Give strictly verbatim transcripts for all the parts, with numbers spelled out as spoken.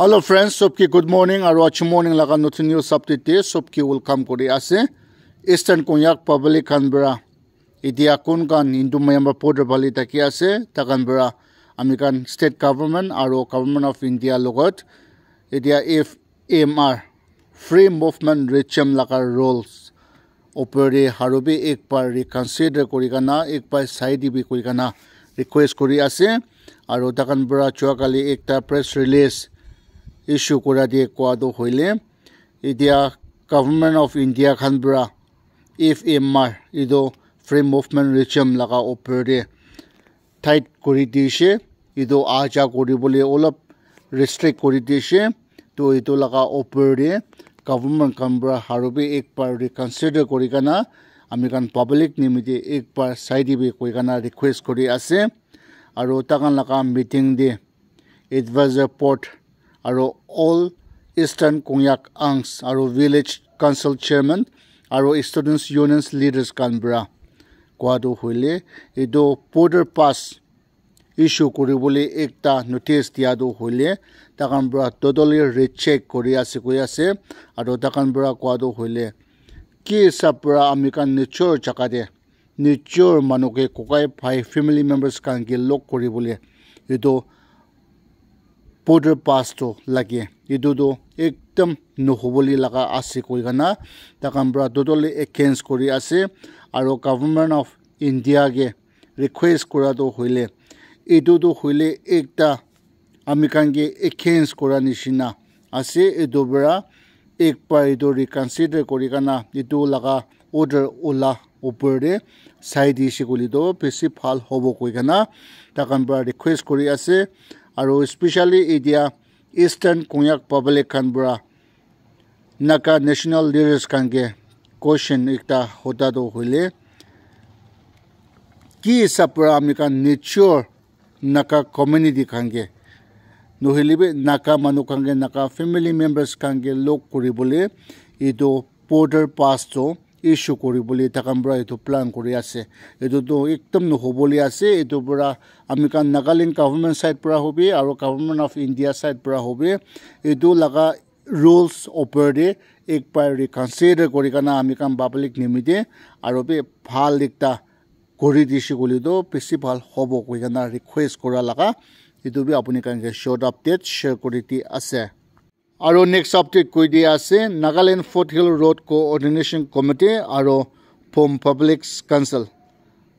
Hello friends, sobki good morning aru achi morning laga notun news update te sobki welcome kuri ase. Eastern Konyak public khan para itia kun khan Hindu Myanmar border phale thaki ase, takhan para ami khan state government aru government of India logot itia F M R, Free Movement Regime laga rules opor te aru bi ek bar reconsider kuri kana, ek bar sai dibi kuri kana request kuri ase. Aru takhan para jua kali ekta press release issue kura te koa tu hoile, itia government of India khan para F M R, etu Free Movement Regime laga opor te tight kuri dishe, etu aha ja kuri bole olop restrict kuri dishe. To etu laga opor te government khan para aru bi ek bar reconsider kuri kana ami khan public nimite ek bar sai dibi koi kana request kuri ase. Aru takhan laga meeting te advisor board aru all Eastern Konyak Angs aru village council chairman aru students unions leaders khan para koa tu hoile, etu border pass issue kuri bole ekta notice dia tu hoile, takhan para totally reject kuri ase koi ase. Aru takhan para koa tu hoile, ki hisab para ami khan nijor jaga te nijor manu ke kokai bhai family members khan ke log kuri bole etu border pass tu lage, etu tu ekdam nohobole laga ase koi kana takhan para totally against kuri ase. Aru government of India ke request kura tu hoile, etu tu hoile ekta ami khan ke against kura nishina ase. Etu para ek bar etu reconsider kuri kana etu laga order ula opor te sai dishe koile tu bishi bhal hobo koi kana takhan para request kuri ase. Aru specially itia Eastern Konyak public khan para Naga national leaders khan ke question ekta hoda tu hoile, ki hisab para ami khan nijor Naga community khan ke, nohile bi Naga manu khan ke, Naga family members khan ke log kuri bole etu border pass tu issue kuri bole takhan para etu plan kuri ase. Etu tu ekdam nohobole ase. Etu para ami khan Nagaland government side para hobi aru government of India side para hobi, etu laga rules opor te ek bar reconsider kuri kana ami khan public nimite aru bi bhal ekta kuri dishe koile tu bishi bhal hobo koi kana request kura laga etu bi apuni khan ke short update share kuri di ase. Aru next update koi di ase, Nagaland Foothill Road Coordination Committee aru Phom Public Council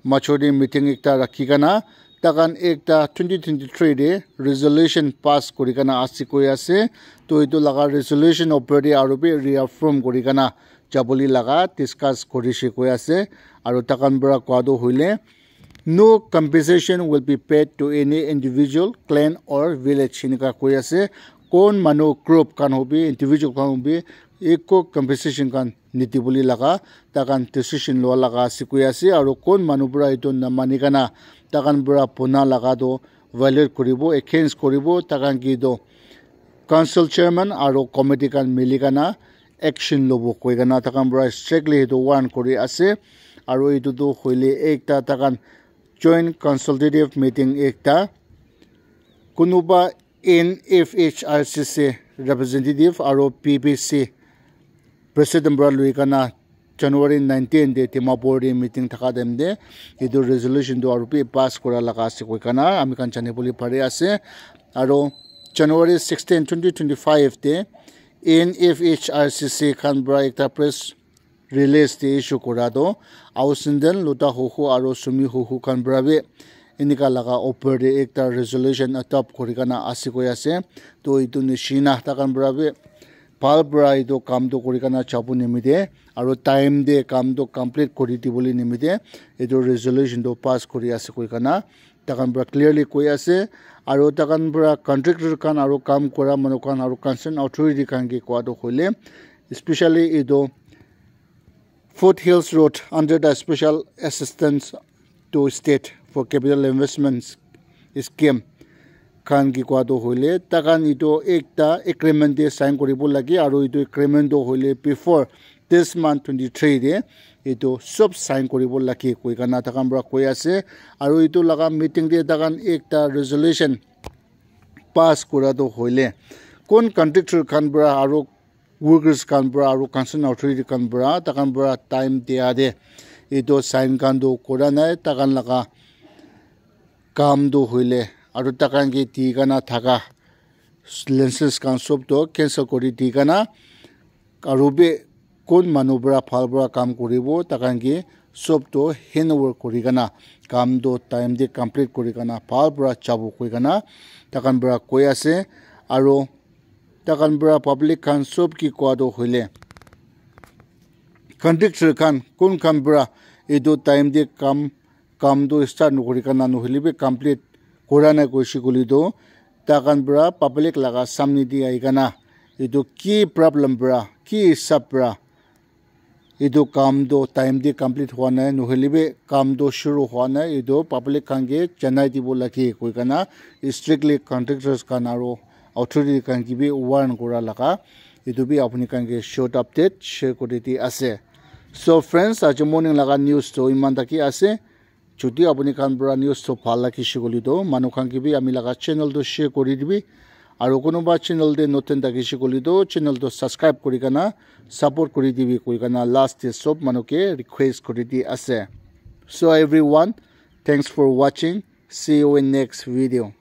majority meeting ekta rakhi kana takhan ekta twenty twenty-three te resolution pass kuri kana ase koi ase. To etu laga resolution opor te aru bi reaffirm kuri kana jabole laga discuss kurishe koi ase. Aru takhan para koa tu hoile, no compensation will be paid to any individual, clan or village, enika koi ase. Kon manu group khan hobi, individual khan hobi, eko compensation khan nidibole laga takhan decision loa laga ase koi ase. Aru kon manu para etu namani kana takhan para buna laga tu violate kuribo, against kuribo, takhan ke tu council chairman aru committee khan mili kana action lobo koi kana takhan para strictly etu warn kuri ase. Aru etu tu hoile ekta takhan joint consultative meeting ekta kunuba N F H R C C representative aru P B C president para lui kana January nineteen te Dimapur te meeting thaka time te etu resolution tu aru bi pass kura laga ase koi kana ami khan jani bole pari ase. Aru January sixteen, twenty twenty-five te N F H R C C khan para ekta press release te issue kura tu Ausindel, Luta Huhu aru Sumi Huhu khan para bi enika laga opor te ekta resolution adopt kuri kana ase koi ase. To etu nishina takhan para bi bhal para etu kam tu kuri kana jabo nimite aru time te kam tu complete kuri dibole nimite etu resolution tu pass kuri ase koi kana takhan para clearly koi ase. Aru takhan para contractor khan aru kam kura manu khan aru concern authority khan ke koa tu hoile, especially etu Foothills Road under the Special Assistance to State for Capital Investments Scheme khan ke koa tu hoile, takhan etu ekta agreement te sign kuribo lage aru etu agreement tu hoile before this month twenty-three te etu sob sign kuribo lage koi kana takhan para koi ase. Aru etu laga meeting te takhan ekta resolution pass kura tu hoile kun contractor khan para aru workers khan para aru concerned authority khan para takan para time dia de etu sign khan tu kura nai, takan laga kam tu hoile aru takan ke di kana thaka license khan sob tu cancel kuri di kana aru bi kun manu para bhal para kam kuribo takan ke sob tu handover kuri kana kam tu time de complete kuri kana bhal para jabo koi kana takan para koi ase. Aru takan para public khan sob ki koa tu hoile contractor khan kun khan para etu time de kam kam tu start nokuri kana nohoile bi complete kura nai koise koile tu takan para public laga samne de ahi kana etu ki problem para ki hisab para etu kam tu time de complete hua nai nohoile bi kam tu shuru hua nai etu public khan ke janai dibo lage koi kana strictly contractors khan aru authority khan ke bi warn kura laga etu bi apuni khan ke short update share kuri di ase. So friends, aji morning laga news tu iman taki ase. Jodi apuni khan para news tu bhal lagise koile tu manu khan ke bi ami laga channel tu share kuri dibi aru kunuba channel de notun thakise koile tu channel tu subscribe kuri kana support kuri dibi koi kana last de sob manu ke request kuri di ase. So everyone, thanks for watching. See you in next video.